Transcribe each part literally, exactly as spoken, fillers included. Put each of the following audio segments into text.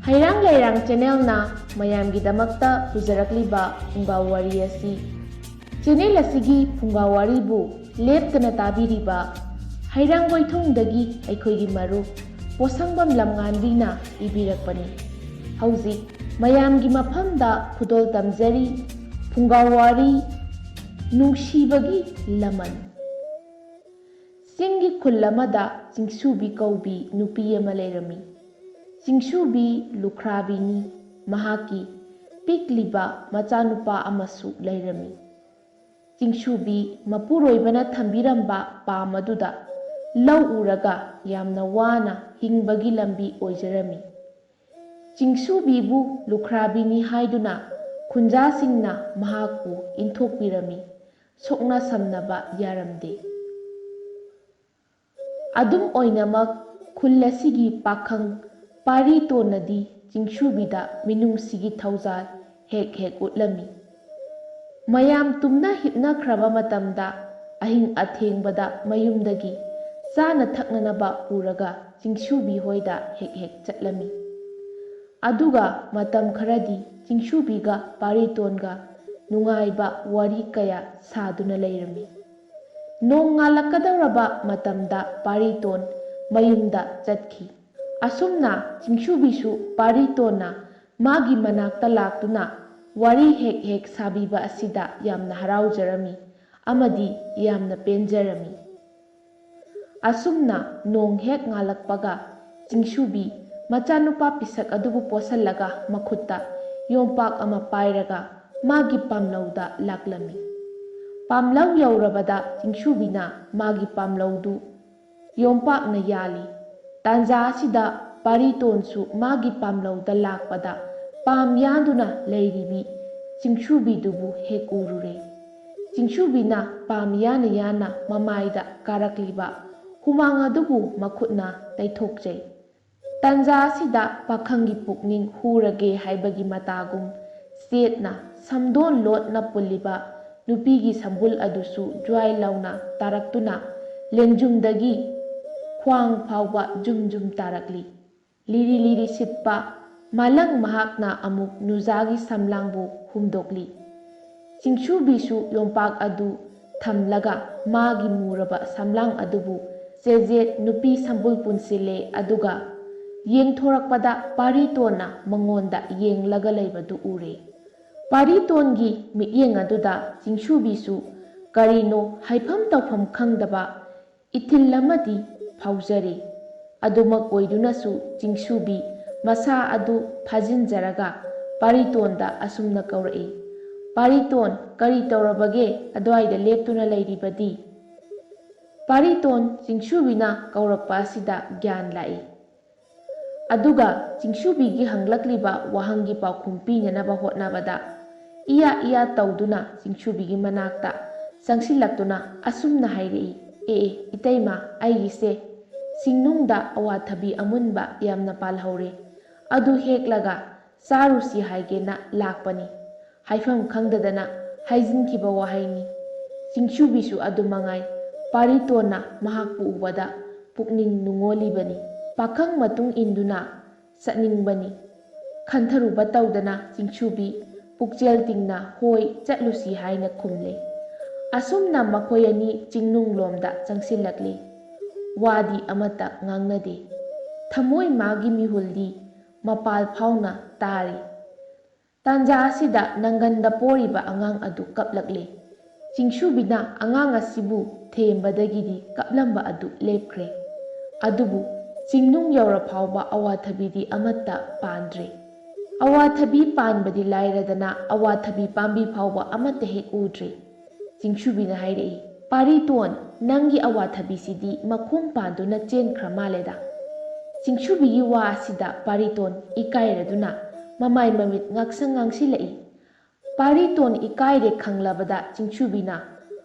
ꯍꯩꯔꯥꯡ ꯂꯩꯔꯥꯡ ꯆꯦꯅꯦꯜꯅ ꯃꯌꯥꯝꯒꯤꯗꯃꯛꯇ ꯄꯨꯖꯔꯛꯂꯤꯕ ꯐꯨꯡꯒꯥ ꯋꯥꯔꯤ ꯑꯁꯤ, ꯆꯦꯅꯦꯜ ꯑꯁꯤꯒꯤ ꯐꯨꯡꯒꯥ ꯋꯥꯔꯤꯕꯨ ꯂꯦꯞꯇꯅ ꯇꯥꯕꯤꯔꯤꯕ ꯍꯩꯔꯥꯡꯒꯣꯏꯊꯣꯡꯗꯒꯤ ꯑꯩꯈꯣꯏꯒꯤ ꯃꯔꯨꯞ ꯄꯣꯁꯪꯕꯝ ꯂꯝꯉꯥꯟꯕꯤꯅ ꯏꯕꯤꯔꯛꯄꯅꯤ꯫ ꯍꯧꯖꯤꯛ ꯃꯌꯥꯝꯒꯤ ꯃꯐꯝꯗ ꯈꯨꯗꯣꯜ ꯇꯝꯖꯔꯤ ꯐꯨꯡꯒꯥ ꯋꯥꯔꯤ, ꯅꯨꯡꯁꯤꯕꯒꯤ ꯂꯃꯟ꯫ ꯆꯤꯡꯒꯤ ꯈꯨꯜ ꯑꯃꯗ ꯆꯤꯡꯁꯨꯕꯤ ꯀꯧꯕꯤ ꯅꯨꯄꯤ ꯑꯃ ꯂꯩꯔꯝꯃꯤ꯫ ꯆꯤꯡꯁꯨꯕꯤ ꯂꯨꯈ꯭ꯔꯥꯕꯤꯅꯤ꯫ ꯃꯍꯥꯛꯀꯤ ꯄꯤꯛꯂꯤꯕ ꯃꯆꯥꯅꯨꯄꯥ ꯑꯃꯁꯨ ꯂꯩꯔꯝꯃꯤ꯫ ꯆꯤꯡꯁꯨꯕꯤ ꯃꯄꯨꯔꯣꯏꯕꯅ ꯊꯝꯕꯤꯔꯝꯕ ꯄꯥꯝ ꯑꯗꯨꯗ ꯂꯧ ꯎꯔꯒ ꯌꯥꯝꯅ ꯋꯥꯅ ꯍꯤꯡꯕꯒꯤ ꯂꯝꯕꯤ ꯑꯣꯏꯖꯔꯝꯃꯤ꯫ ꯆꯤꯡꯁꯨꯕꯤꯕꯨ ꯂꯨꯈ꯭ꯔꯥꯕꯤꯅꯤ ꯍꯥꯏꯗꯨꯅ ꯈꯨꯟꯖꯥꯁꯤꯡꯅ ꯃꯍꯥꯛꯄꯨ ꯏꯟꯊꯣꯛꯄꯤꯔꯝꯃꯤ, ꯁꯣꯛꯅ ꯁꯝꯅꯕ ꯌꯥꯔꯝꯗꯦ꯫ ꯑꯗꯨꯝ ꯑꯣꯏꯅꯃꯛ, ꯈꯨꯜ ꯑꯁꯤꯒꯤ ꯄꯥꯈꯪ ꯄꯥꯔꯤꯇꯣꯟꯅꯗꯤ ꯆꯤꯡꯁꯨꯕꯤꯗ ꯃꯤꯅꯨꯡꯁꯤꯒꯤ ꯊꯧꯖꯥꯜ ꯍꯦꯛ ꯍꯦꯛ ꯎꯠꯂꯝꯃꯤ꯫ ꯃꯌꯥꯝ ꯇꯨꯝꯅ ꯍꯤꯞꯅꯈ꯭ꯔꯕ ꯃꯇꯝꯗ, ꯑꯍꯤꯡ ꯑꯊꯦꯡꯕꯗ ꯃꯌꯨꯝꯗꯒꯤ ꯆꯥꯅ ꯊꯛꯅꯅꯕ ꯄꯨꯔꯒ ꯆꯤꯡꯁꯨꯕꯤ ꯍꯣꯏꯗ ꯍꯦꯛ ꯍꯦꯛ ꯆꯠꯂꯝꯃꯤ꯫ ꯑꯗꯨꯒ ꯃꯇꯝ ꯈꯔꯗꯤ ꯆꯤꯡꯁꯨꯕꯤꯒ ꯄꯥꯔꯤꯇꯣꯟꯒ ꯅꯨꯡꯉꯥꯏꯕ ꯋꯥꯔꯤ ꯀꯌꯥ ꯁꯥꯗꯨꯅ ꯂꯩꯔꯝꯃꯤ꯫ ꯅꯣꯡ ꯉꯥꯜꯂꯛꯀꯗꯧꯔꯕ ꯃꯇꯝꯗ ꯄꯥꯔꯤꯇꯣꯟ ꯃꯌꯨꯝꯗ ꯆꯠꯈꯤ꯫ ꯑꯁꯨꯝꯅ ꯆꯤꯡꯁꯨꯕꯤꯁꯨ ꯄꯥꯔꯤꯇꯣꯟꯅ ꯃꯥꯒꯤ ꯃꯅꯥꯛꯇ ꯂꯥꯛꯇꯨꯅ ꯋꯥꯔꯤ ꯍꯦꯛ ꯍꯦꯛ ꯁꯥꯕꯤꯕ ꯑꯁꯤꯗ ꯌꯥꯝꯅ ꯍꯔꯥꯎꯖꯔꯝꯃꯤ ꯑꯃꯗꯤ ꯌꯥꯝꯅ ꯄꯦꯟꯖꯔꯝꯃꯤ꯫ ꯑꯁꯨꯝꯅ ꯅꯣꯡ ꯍꯦꯛ ꯉꯥꯜꯂꯛꯄꯒ ꯆꯤꯡꯁꯨꯕꯤ ꯃꯆꯥꯅꯨꯄꯥ ꯄꯤꯁꯛ ꯑꯗꯨꯕꯨ ꯄꯣꯁꯜꯂꯒ ꯃꯈꯨꯠꯇ ꯌꯣꯝꯄꯥꯛ ꯑꯃ ꯄꯥꯏꯔꯒ ꯃꯥꯒꯤ ꯄꯥꯝꯂꯧꯗ ꯂꯥꯛꯂꯝꯃꯤ꯫ ꯄꯥꯝꯂꯧ ꯌꯧꯔꯕꯗ ꯆꯤꯡꯁꯨꯕꯤꯅ ꯃꯥꯒꯤ ꯄꯥꯝꯂꯧꯗꯨ ꯌꯣꯝꯄꯥꯛꯅ ꯌꯥꯜꯂꯤ꯫ ꯇꯥꯟꯖꯥ ꯑꯁꯤꯗ ꯄꯥꯔꯤꯇꯣꯟꯁꯨ ꯃꯥꯒꯤ ꯄꯥꯝꯂꯧꯗ ꯂꯥꯛꯄꯗ ꯄꯥꯝ ꯌꯥꯟꯗꯨꯅ ꯂꯩꯔꯤꯕꯤ ꯆꯤꯡꯁꯨꯕꯤꯗꯨꯕꯨ ꯍꯦꯛ ꯎꯔꯨꯔꯦ꯫ ꯆꯤꯡꯁꯨꯕꯤꯅ ꯄꯥꯝ ꯌꯥꯅ ꯌꯥꯅ ꯃꯃꯥꯏꯗ ꯀꯥꯔꯛꯂꯤꯕ ꯍꯨꯃꯥꯡ ꯑꯗꯨꯕꯨ ꯃꯈꯨꯠꯅ ꯇꯩꯊꯣꯛꯆꯩ꯫ ꯇꯥꯟꯖꯥ ꯑꯁꯤꯗ ꯄꯥꯈꯪꯒꯤ ꯄꯨꯛꯅꯤꯡ ꯍꯨꯔꯒꯦ ꯍꯥꯏꯕꯒꯤ ꯃꯇꯥꯒꯨꯝ ꯆꯦꯠꯅ ꯁꯝꯗꯣꯟ ꯂꯣꯠꯅ ꯄꯨꯜꯂꯤꯕ ꯅꯨꯄꯤꯒꯤ ꯁꯝꯕꯨꯜ ꯑꯗꯨꯁꯨ ꯖ꯭ꯋꯥꯏ ꯂꯥꯎꯅ ꯇꯥꯔꯛꯇꯨꯅ ꯂꯦꯡꯖꯨꯝꯗꯒꯤ ꯈ꯭ꯋꯥꯡ ꯐꯥꯎꯕ ꯖꯨꯝ ꯖꯨꯝ ꯇꯥꯔꯛꯂꯤ꯫ ꯂꯤꯔꯤ ꯂꯤꯔꯤ ꯁꯤꯠꯄ ꯃꯥꯂꯪ ꯃꯍꯥꯛꯅ ꯑꯃꯨꯛ ꯅꯨꯖꯥꯒꯤ ꯁꯝꯂꯥꯡꯕꯨ ꯍꯨꯝꯗꯣꯛꯂꯤ꯫ ꯆꯤꯡꯁꯨꯕꯤꯁꯨ ꯌꯣꯝꯄꯥꯛ ꯑꯗꯨ ꯊꯝꯂꯒ ꯃꯥꯒꯤ ꯃꯨꯔꯕ ꯁꯝꯂꯥꯡ ꯑꯗꯨꯕꯨ ꯆꯦꯖꯦꯠ ꯅꯨꯄꯤ ꯁꯝꯕꯨꯜ ꯄꯨꯟꯁꯤꯜꯂꯦ, ꯑꯗꯨꯒ ꯌꯦꯡꯊꯣꯔꯛꯄꯗ ꯄꯥꯔꯤꯇꯣꯟꯅ ꯃꯉꯣꯟꯗ ꯌꯦꯡꯂꯒ ꯂꯩꯕꯗꯨ ꯎꯔꯦ꯫ ꯄꯥꯔꯤꯇꯣꯟꯒꯤ ꯃꯤꯠꯌꯦꯡ ꯑꯗꯨꯗ ꯆꯤꯡꯁꯨꯕꯤꯁꯨ ꯀꯔꯤꯅꯣ ꯍꯥꯏꯐꯝ ꯇꯧꯐꯝ ꯈꯪꯗꯕ ꯏꯊꯤꯜ ꯑꯃꯗꯤ ꯐꯥꯎꯖꯔꯤ꯫ ꯑꯗꯨꯃꯛ ꯑꯣꯏꯗꯨꯅꯁꯨ ꯆꯤꯡꯁꯨꯕꯤ ꯃꯁꯥ ꯑꯗꯨ ꯐꯥꯖꯤꯟꯖꯔꯒ ꯄꯥꯔꯤꯇꯣꯟꯗ ꯑꯁꯨꯝꯅ ꯀꯧꯔꯛꯏ, "ꯄꯥꯔꯤꯇꯣꯟ, ꯀꯔꯤ ꯇꯧꯔꯕꯒꯦ ꯑꯗ꯭ꯋꯥꯏꯗ ꯂꯦꯞꯇꯨꯅ ꯂꯩꯔꯤꯕꯗꯤ?" ꯄꯥꯔꯤꯇꯣꯟ ꯆꯤꯡꯁꯨꯕꯤꯅ ꯀꯧꯔꯛꯄ ꯑꯁꯤꯗ ꯒ꯭ꯌꯥꯟ ꯂꯥꯛꯏ꯫ ꯑꯗꯨꯒ ꯆꯤꯡꯁꯨꯕꯤꯒꯤ ꯍꯪꯂꯛꯂꯤꯕ ꯋꯥꯍꯪꯒꯤ ꯄꯥꯎꯈꯨꯝ ꯄꯤꯅꯅꯕ ꯍꯣꯠꯅꯕꯗ ꯏꯌꯥ ꯏꯌꯥ ꯇꯧꯗꯨꯅ ꯆꯤꯡꯁꯨꯕꯤꯒꯤ ꯃꯅꯥꯛꯇ ꯆꯪꯁꯤꯜꯂꯛꯇꯨꯅ ꯑꯁꯨꯝꯅ ꯍꯥꯏꯔꯛꯏ, "ꯑꯦ, ꯑꯦ, ꯏꯇꯩꯃ, ꯑꯩꯒꯤꯁꯦ ꯆꯤꯡꯅꯨꯡꯗ ꯑꯋꯥꯊꯕꯤ ꯑꯃꯨꯟꯕ ꯌꯥꯝꯅ ꯄꯥꯜꯍꯧꯔꯦ, ꯑꯗꯨ ꯍꯦꯛꯂꯒ ꯆꯥꯔꯨꯁꯤ ꯍꯥꯏꯒꯦꯅ ꯂꯥꯛꯄꯅꯤ"꯫ ꯍꯥꯏꯐꯝ ꯈꯪꯗꯗꯅ ꯍꯥꯏꯖꯤꯟꯈꯤꯕ ꯋꯥꯍꯩꯅꯤ꯫ ꯆꯤꯡꯁꯨꯕꯤꯁꯨ ꯑꯗꯨ ꯃꯉꯥꯏ꯫ ꯄꯥꯔꯤꯇꯣꯟꯅ ꯃꯍꯥꯛꯄꯨ ꯎꯕꯗ ꯄꯨꯛꯅꯤꯡ ꯅꯨꯡꯉꯣꯜꯂꯤꯕꯅꯤ꯫ ꯄꯥꯈꯪ ꯃꯇꯨꯡ ꯏꯟꯗꯨꯅ ꯆꯠꯅꯤꯡꯕꯅꯤ꯫ ꯈꯟꯊꯔꯨꯕ ꯇꯧꯗꯅ ꯆꯤꯡꯁꯨꯕꯤ ꯄꯨꯛꯆꯦꯜ ꯇꯤꯡꯅ "ꯍꯣꯏ, ꯆꯠꯂꯨꯁꯤ" ꯍꯥꯏꯅ ꯈꯨꯝꯂꯦ꯫ ꯑꯁꯨꯝꯅ ꯃꯈꯣꯏ ꯑꯅꯤ ꯆꯤꯡꯅꯨꯡꯂꯣꯝꯗ ꯆꯪꯁꯤꯜꯂꯛꯂꯦ꯫ ꯋꯥꯗꯤ ꯑꯃꯠꯇ ꯉꯥꯡꯅꯗꯦ꯫ ꯊꯃꯣꯏ ꯃꯥꯒꯤ ꯃꯤꯍꯨꯜꯗꯤ ꯃꯄꯥꯜ ꯐꯥꯎꯅ ꯇꯥꯔꯤ꯫ ꯇꯥꯟꯖꯥ ꯑꯁꯤꯗ ꯅꯪꯒꯟꯗ ꯄꯣꯔꯤꯕ ꯑꯉꯥꯡ ꯑꯗꯨ ꯀꯞꯂꯛꯂꯦ꯫ ꯆꯤꯡꯁꯨꯕꯤꯅ ꯑꯉꯥꯡ ꯑꯁꯤꯕꯨ ꯊꯦꯝꯕꯗꯒꯤꯗꯤ ꯀꯞꯂꯝꯕ ꯑꯗꯨ ꯂꯦꯞꯈ꯭ꯔꯦ꯫ ꯑꯗꯨꯕꯨ ꯆꯤꯡꯅꯨꯡ ꯌꯧꯔ ꯐꯥꯎꯕ ꯑꯋꯥꯊꯕꯤꯗꯤ ꯑꯃꯠꯇ ꯄꯥꯟꯗ꯭ꯔꯦ꯫ ꯑꯋꯥꯊꯕꯤ ꯄꯥꯟꯕꯗꯤ ꯂꯥꯏꯔꯗꯅ ꯑꯋꯥꯊꯕꯤ ꯄꯥꯝꯕꯤ ꯐꯥꯎꯕ ꯑꯃꯠꯇ ꯍꯦꯛ ꯎꯗ꯭ꯔꯦ꯫ ꯆꯤꯡꯁꯨꯕꯤꯅ ꯍꯥꯏꯔꯛꯏ, "ꯄꯥꯔꯤꯇꯣꯟ, ꯅꯪꯒꯤ ꯑꯋꯥꯊꯕꯤꯁꯤꯗꯤ ꯃꯈꯣꯡ ꯄꯥꯟꯗꯨꯅ ꯆꯦꯟꯈ꯭ꯔ ꯃꯥꯜꯂꯦꯗ"꯫ ꯆꯤꯡꯁꯨꯕꯤꯒꯤ ꯋꯥ ꯑꯁꯤꯗ ꯄꯥꯔꯤꯇꯣꯟ ꯏꯀꯥꯏꯔꯗꯨꯅ ꯃꯃꯥꯏ ꯃꯃꯤꯠ ꯉꯥꯡꯁꯪ ꯉꯥꯡꯁꯤꯜꯂꯛꯏ꯫ ꯄꯥꯔꯤꯇꯣꯟ ꯏꯀꯥꯏꯔꯦ ꯈꯪꯂꯕꯗ ꯆꯤꯡꯁꯨꯕꯤꯅ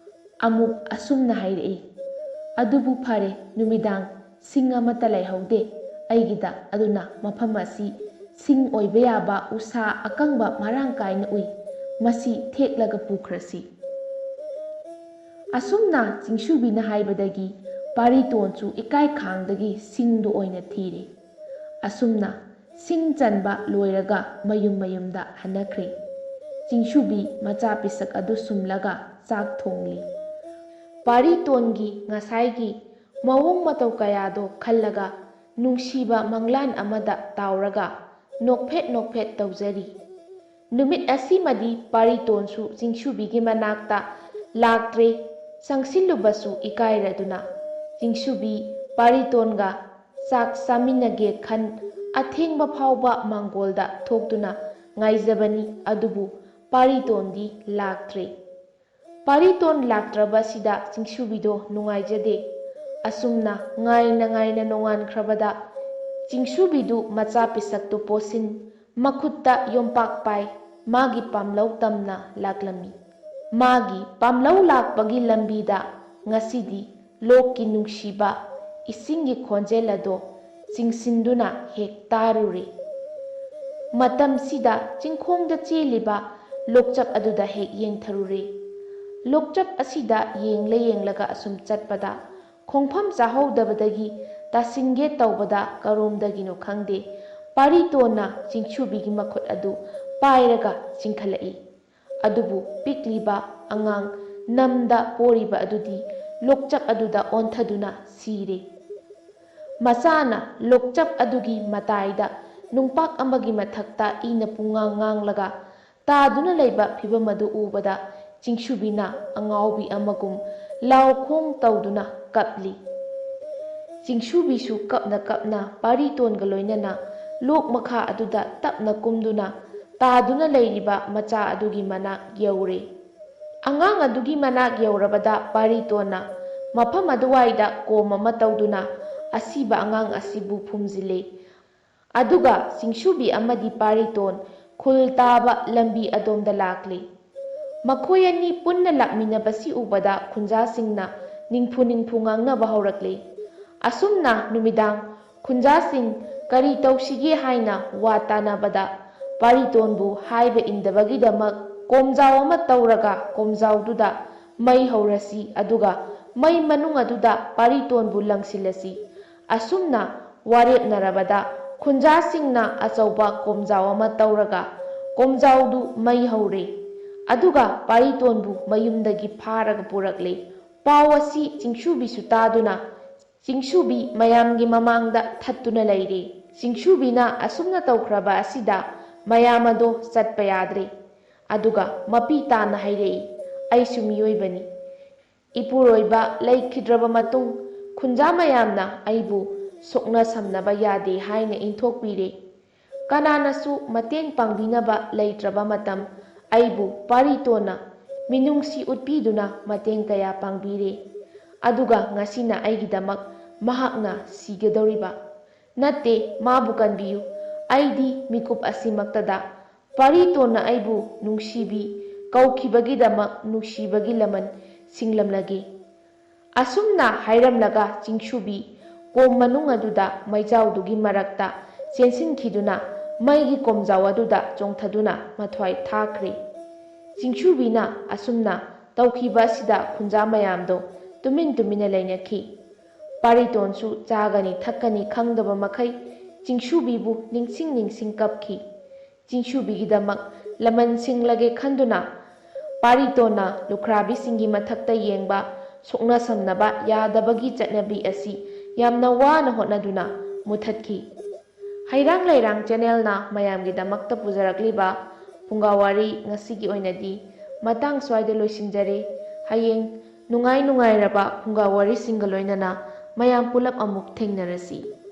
ꯑꯃꯨꯛ ꯑꯁꯨꯝꯅ ꯍꯥꯏꯔꯛꯏ, "ꯑꯗꯨꯕꯨ ꯐꯔꯦ, ꯅꯨꯃꯤꯗꯥꯡ ꯁꯤꯡ ꯑꯃꯠꯇ ꯂꯩꯍꯧꯗꯦ ꯑꯩꯒꯤꯗ, ꯑꯗꯨꯅ ꯃꯐꯝ ꯑꯁꯤ ꯁꯤꯡ ꯑꯣꯏꯕ ꯌꯥꯕ ꯎꯁꯥ ꯑꯀꯪꯕ ꯃꯔꯥꯡ ꯀꯥꯏꯅ ꯎꯏ, ꯃꯁꯤ ꯊꯦꯛꯂꯒ ꯄꯨꯈ꯭ꯔꯁꯤ"꯫ ꯑꯁꯨꯝꯅ ꯆꯤꯡꯁꯨꯕꯤꯅ ꯍꯥꯏꯕꯗꯒꯤ ꯄꯥꯔꯤꯇꯣꯟꯁꯨ ꯏꯀꯥꯏ ꯈꯥꯡꯗꯒꯤ ꯁꯤꯡꯗꯨ ꯑꯣꯏꯅ ꯊꯤꯔꯦ꯫ ꯑꯁꯨꯝꯅ ꯁꯤꯡ ꯆꯟꯕ ꯂꯣꯏꯔꯒ ꯃꯌꯨꯝ ꯃꯌꯨꯝꯗ ꯍꯟꯅꯈ꯭ꯔꯦ꯫ ꯆꯤꯡꯁꯨꯕꯤ ꯃꯆꯥ ꯄꯤꯁꯛ ꯑꯗꯨ ꯁꯨꯝꯂꯒ ꯆꯥꯛ ꯊꯣꯡꯂꯤ꯫ ꯄꯥꯔꯤꯇꯣꯟꯒꯤ ꯉꯁꯥꯏꯒꯤ ꯃꯑꯣꯡ ꯃꯇꯧ ꯀꯌꯥꯗꯣ ꯈꯜꯂꯒ ꯅꯨꯡꯁꯤꯕ ꯃꯪꯂꯥꯟ ꯑꯃꯗ ꯇꯥꯎꯔꯒ ꯅꯣꯛꯐꯦꯠ ꯅꯣꯛꯐꯦꯠ ꯇꯧꯖꯔꯤ꯫ ꯅꯨꯃꯤꯠ ꯑꯁꯤꯃꯗꯤ ꯄꯥꯔꯤꯇꯣꯟꯁꯨ ꯆꯤꯡꯁꯨꯕꯤꯒꯤ ꯃꯅꯥꯛꯇ ꯂꯥꯛꯇ꯭ꯔꯦ꯫ ꯆꯪꯁꯤꯜꯂꯨꯕꯁꯨ ꯏꯀꯥꯏꯔꯗꯨꯅ ꯆꯤꯡꯁꯨꯕꯤ ꯄꯥꯔꯤꯇꯣꯟꯒ ꯆꯥꯛ ꯆꯥꯃꯤꯟꯅꯒꯦ ꯈꯟ ꯑꯊꯦꯡꯕ ꯐꯥꯎꯕ ꯃꯥꯡꯒꯣꯜꯗ ꯊꯣꯛꯇꯨꯅ ꯉꯥꯏꯖꯕꯅꯤ꯫ ꯑꯗꯨꯕꯨ ꯄꯥꯔꯤꯇꯣꯟꯗꯤ ꯂꯥꯛꯇ꯭ꯔꯦ꯫ ꯄꯥꯔꯤꯇꯣꯟ ꯂꯥꯛꯇ꯭ꯔꯕꯁꯤꯗ ꯆꯤꯡꯁꯨꯕꯤꯗꯣ ꯅꯨꯡꯉꯥꯏꯖꯗꯦ꯫ ꯑꯁꯨꯝꯅ ꯉꯥꯏꯅ ꯉꯥꯏꯅ ꯅꯣꯡꯉꯥꯟꯈ꯭ꯔꯕꯗ ꯆꯤꯡꯁꯨꯕꯤꯗꯨ ꯃꯆꯥ ꯄꯤꯁꯛꯇꯨ ꯄꯣꯠꯁꯤꯟ ꯃꯈꯨꯠꯇ ꯌꯣꯝꯄꯥꯛ ꯄꯥꯏ ꯃꯥꯒꯤ ꯄꯥꯝꯂꯧ ꯇꯝꯅ ꯂꯥꯛꯂꯝꯃꯤ꯫ ꯃꯥꯒꯤ ꯄꯥꯝꯂꯧ ꯂꯥꯛꯄꯒꯤ ꯂꯝꯕꯤꯗ ꯉꯁꯤꯗꯤ ꯂꯣꯛꯀꯤ ꯅꯨꯡꯁꯤꯕ ꯏꯁꯤꯡꯒꯤ ꯈꯣꯟꯖꯦꯜ ꯑꯗꯣ ꯆꯤꯡꯁꯤꯟꯗꯨꯅ ꯍꯦꯛ ꯇꯥꯔꯨꯔꯦ꯫ ꯃꯇꯝꯁꯤꯗ ꯆꯤꯡꯈꯣꯡꯗ ꯆꯦꯜꯂꯤꯕ ꯂꯣꯛꯆꯞ ꯑꯗꯨꯗ ꯍꯦꯛ ꯌꯦꯡꯊꯔꯨꯔꯦ꯫ ꯂꯣꯛꯆꯞ ꯑꯁꯤꯗ ꯌꯦꯡꯂ ꯌꯦꯡꯂꯒ ꯑꯁꯨꯝ ꯆꯠꯄꯗ ꯈꯣꯡꯐꯝ ꯆꯥꯍꯧꯗꯕꯗꯒꯤ ꯇꯥꯁꯤꯟꯒꯦ ꯇꯧꯕꯗ ꯀꯔꯣꯝꯗꯒꯤꯅꯣ ꯈꯪꯗꯦ ꯄꯥꯔꯤꯇꯣꯟꯅ ꯆꯤꯡꯁꯨꯕꯤꯒꯤ ꯃꯈꯨꯠ ꯑꯗꯨ ꯄꯥꯏꯔꯒ ꯆꯤꯡꯈꯠꯂꯛꯏ꯫ ꯑꯗꯨꯕꯨ ꯄꯤꯛꯂꯤꯕ ꯑꯉꯥꯡ ꯅꯝꯗ ꯄꯣꯔꯤꯕ ꯑꯗꯨꯗꯤ ꯂꯣꯛꯆꯞ ꯑꯗꯨꯗ ꯑꯣꯟꯊꯗꯨꯅ ꯁꯤꯔꯦ꯫ ꯃꯆꯥꯅ ꯂꯣꯛꯆꯞ ꯑꯗꯨꯒꯤ ꯃꯇꯥꯏꯗ ꯅꯨꯡꯄꯥꯛ ꯑꯃꯒꯤ ꯃꯊꯛꯇ ꯏꯅ ꯄꯨꯡꯉꯥꯡ ꯉꯥꯡꯂꯒ ꯇꯥꯗꯨꯅ ꯂꯩꯕ ꯐꯤꯚꯝ ꯑꯗꯨ ꯎꯕꯗ ꯆꯤꯡꯁꯨꯕꯤꯅ ꯑꯉꯥꯎꯕꯤ ꯑꯃꯒꯨꯝ ꯂꯥꯎ ꯈꯣꯡ ꯇꯧꯗꯨꯅ ꯀꯞꯂꯤ꯫ ꯆꯤꯡꯁꯨꯕꯤꯁꯨ ꯀꯞꯅ ꯀꯞꯅ ꯄꯥꯔꯤꯇꯣꯟꯒ ꯂꯣꯏꯅꯅ ꯂꯣꯛ ꯃꯈꯥ ꯑꯗꯨꯗ ꯇꯞꯅ ꯀꯨꯝꯗꯨꯅ ꯇꯥꯗꯨꯅ ꯂꯩꯔꯤꯕ ꯃꯆꯥ ꯑꯗꯨꯒꯤ ꯃꯅꯥꯛ ꯌꯧꯔꯦ꯫ ꯑꯉꯥꯡ ꯑꯗꯨꯒꯤ ꯃꯅꯥꯛ ꯌꯧꯔꯕꯗ ꯄꯥꯔꯤꯇꯣꯟꯅ ꯃꯐꯝ ꯑꯗꯨꯋꯥꯏꯗ ꯀꯣꯝ ꯑꯃ ꯇꯧꯗꯨꯅ ꯑꯁꯤꯕ ꯑꯉꯥꯡ ꯑꯁꯤꯕꯨ ꯐꯨꯝꯖꯤꯜꯂꯦ꯫ ꯑꯗꯨꯒ ꯆꯤꯡꯁꯨꯕꯤ ꯑꯃꯗꯤ ꯄꯥꯔꯤꯇꯣꯟ ꯈꯨꯜ ꯇꯥꯕ ꯂꯝꯕꯤ ꯑꯗꯣꯝꯗ ꯂꯥꯛꯂꯤ꯫ ꯃꯈꯣꯏ ꯑꯅꯤ ꯄꯨꯟꯅ ꯂꯥꯛꯃꯤꯟꯅꯕꯁꯤ ꯎꯕꯗ ꯈꯨꯟꯖꯥꯁꯤꯡꯅ ꯅꯤꯡꯐꯨ ꯅꯤꯡꯐꯨ ꯉꯥꯡꯅꯕ ꯍꯧꯔꯛꯂꯤ꯫ ꯑꯁꯨꯝꯅ ꯅꯨꯃꯤꯗꯥꯡ ꯈꯨꯟꯖꯥꯁꯤꯡ ꯀꯔꯤ ꯇꯧꯁꯤꯒꯦ ꯍꯥꯏꯅ ꯋꯥ ꯇꯥꯅꯕꯗ ꯄꯥꯔꯤꯇꯣꯟꯕꯨ ꯍꯥꯏꯕ ꯏꯟꯗꯕꯒꯤꯗꯃꯛ ꯀꯣꯝꯖꯥꯎ ꯑꯃ ꯇꯧꯔꯒ ꯀꯣꯝꯖꯥꯎꯗꯨꯗ ꯃꯩ ꯍꯧꯔꯁꯤ, ꯑꯗꯨꯒ ꯃꯩ ꯃꯅꯨꯡ ꯑꯗꯨꯗ ꯄꯥꯔꯤꯇꯣꯟꯕꯨ ꯂꯪꯁꯤꯜꯂꯁꯤ꯫ ꯑꯁꯨꯝꯅ ꯋꯥꯔꯦꯞꯅꯔꯕꯗ ꯈꯨꯟꯖꯥꯁꯤꯡꯅ ꯑꯆꯧꯕ ꯀꯣꯝꯖꯥꯎ ꯑꯃ ꯇꯧꯔꯒ ꯀꯣꯝꯖꯥꯎꯗꯨ ꯃꯩ ꯍꯧꯔꯦ꯫ ꯑꯗꯨꯒ ꯄꯥꯔꯤꯇꯣꯟꯕꯨ ꯃꯌꯨꯝꯗꯒꯤ ꯐꯥꯔꯒ ꯄꯨꯔꯛꯂꯦ꯫ ꯄꯥꯎ ꯑꯁꯤ ꯆꯤꯡꯁꯨꯕꯤꯁꯨ ꯇꯥꯗꯨꯅ ꯆꯤꯡꯁꯨꯕꯤ ꯃꯌꯥꯝꯒꯤ ꯃꯃꯥꯡꯗ ꯊꯠꯇꯨꯅ ꯂꯩꯔꯦ꯫ ꯆꯤꯡꯁꯨꯕꯤꯅ ꯑꯁꯨꯝꯅ ꯇꯧꯈ꯭ꯔꯕ ꯑꯁꯤꯗ ꯃꯌꯥꯝ ꯑꯗꯣ ꯆꯠꯄ ꯌꯥꯗ꯭ꯔꯦ꯫ ꯑꯗꯨꯒ ꯃꯄꯤ ꯇꯥꯅ ꯍꯥꯏꯔꯛꯏ, "ꯑꯩꯁꯨ ꯃꯤꯑꯣꯏꯕꯅꯤ꯫ ꯏꯄꯨꯔꯣꯏꯕ ꯂꯩꯈꯤꯗ꯭ꯔꯕ ꯃꯇꯨꯡ ꯈꯨꯟꯖꯥ ꯃꯌꯥꯝꯅ ꯑꯩꯕꯨ ꯁꯣꯛꯅ ꯁꯝꯅꯕ ꯌꯥꯗꯦ ꯍꯥꯏꯅ ꯏꯟꯊꯣꯛꯄꯤꯔꯦ꯫ ꯀꯅꯥꯅꯁꯨ ꯃꯇꯦꯡ ꯄꯥꯡꯕꯤꯅꯕ ꯂꯩꯇ꯭ꯔꯕ ꯃꯇꯝ ꯑꯩꯕꯨ ꯄꯥꯔꯤꯇꯣꯟꯅ ꯃꯤꯅꯨꯡꯁꯤ ꯎꯠꯄꯤꯗꯨꯅ ꯃꯇꯦꯡ ꯀꯌꯥ ꯄꯥꯡꯕꯤꯔꯦ꯫ ꯑꯗꯨꯒ ꯉꯁꯤꯅ ꯑꯩꯒꯤꯗꯃꯛ ꯃꯍꯥꯛꯅ ꯁꯤꯒꯗꯧꯔꯤꯕ꯫ ꯅꯠꯇꯦ, ꯃꯥꯕꯨ ꯀꯟꯕꯤꯌꯨ꯫ ꯑꯩꯗꯤ ꯃꯤꯀꯨꯞ ꯑꯁꯤꯃꯛꯇꯗ ꯄꯥꯔꯤꯇꯣꯟꯅ ꯑꯩꯕꯨ ꯅꯨꯡꯁꯤꯕꯤ ꯀꯧꯈꯤꯕꯒꯤꯗꯃꯛ ꯅꯨꯡꯁꯤꯕꯒꯤ ꯂꯃꯟ ꯁꯤꯡꯂꯝꯂꯒꯦ꯫" ꯑꯁꯨꯝꯅ ꯍꯥꯏꯔꯝꯂꯒ ꯆꯤꯡꯁꯨꯕꯤ ꯀꯣꯝ ꯃꯅꯨꯡ ꯑꯗꯨꯗ ꯃꯩꯖꯥꯎꯗꯨꯒꯤ ꯃꯔꯛꯇ ꯆꯦꯟꯁꯤꯟꯈꯤꯗꯨꯅ ꯃꯩꯒꯤ ꯀꯣꯝꯖꯥꯎ ꯑꯗꯨꯗ ꯆꯣꯡꯊꯗꯨꯅ ꯃꯊ꯭ꯋꯥꯏ ꯊꯥꯈ꯭ꯔꯦ꯫ ꯆꯤꯡꯁꯨꯕꯤꯅ ꯑꯁꯨꯝꯅ ꯇꯧꯈꯤꯕ ꯑꯁꯤꯗ ꯈꯨꯟꯖꯥ ꯃꯌꯥꯝꯗꯣ ꯇꯨꯃꯤꯟ ꯇꯨꯃꯤꯟꯅ ꯂꯩꯅꯈꯤ꯫ ꯄꯥꯔꯤꯇꯣꯟꯁꯨ ꯆꯥꯒꯅꯤ ꯊꯛꯀꯅꯤ ꯈꯪꯗꯕ ꯃꯈꯩ ꯆꯤꯡꯁꯨꯕꯤꯕꯨ ꯅꯤꯡꯁꯤꯡ ꯅꯤꯡꯁꯤꯡ ꯀꯞꯈꯤ꯫ ꯆꯤꯡꯁꯨꯕꯤꯒꯤꯗꯃꯛ ꯂꯃꯟ ꯁꯤꯡꯂꯒꯦ ꯈꯟꯗꯨꯅ ꯄꯥꯔꯤꯇꯣꯟꯅ ꯂꯨꯈ꯭ꯔꯥꯕꯤꯁꯤꯡꯒꯤ ꯃꯊꯛꯇ ꯌꯦꯡꯕ ꯁꯣꯛꯅ ꯁꯝꯅꯕ ꯌꯥꯗꯕꯒꯤ ꯆꯠꯅꯕꯤ ꯑꯁꯤ ꯌꯥꯝꯅ ꯋꯥꯅ ꯍꯣꯠꯅꯗꯨꯅ ꯃꯨꯊꯠꯈꯤ꯫ ꯍꯩꯔꯥꯡ ꯂꯩꯔꯥꯡ ꯆꯦꯅꯦꯜꯅ ꯃꯌꯥꯝꯒꯤꯗꯃꯛꯇ ꯄꯨꯖꯔꯛꯂꯤꯕ ꯐꯨꯡꯒꯥ ꯋꯥꯔꯤ ꯉꯁꯤꯒꯤ ꯑꯣꯏꯅꯗꯤ ꯃꯇꯥꯡ ꯁ꯭ꯋꯥꯏꯗ ꯂꯣꯏꯁꯤꯟꯖꯔꯦ꯫ ꯍꯌꯦꯡ ꯅꯨꯡꯉꯥꯏ ꯅꯨꯡꯉꯥꯏꯔꯕ ꯐꯨꯡꯒꯥ ꯋꯥꯔꯤꯁꯤꯡꯒ ꯂꯣꯏꯅꯅ ꯃꯌꯥꯝ ꯄꯨꯂꯞ ꯑꯃꯨꯛ ꯊꯦꯡꯅꯔꯁꯤ꯫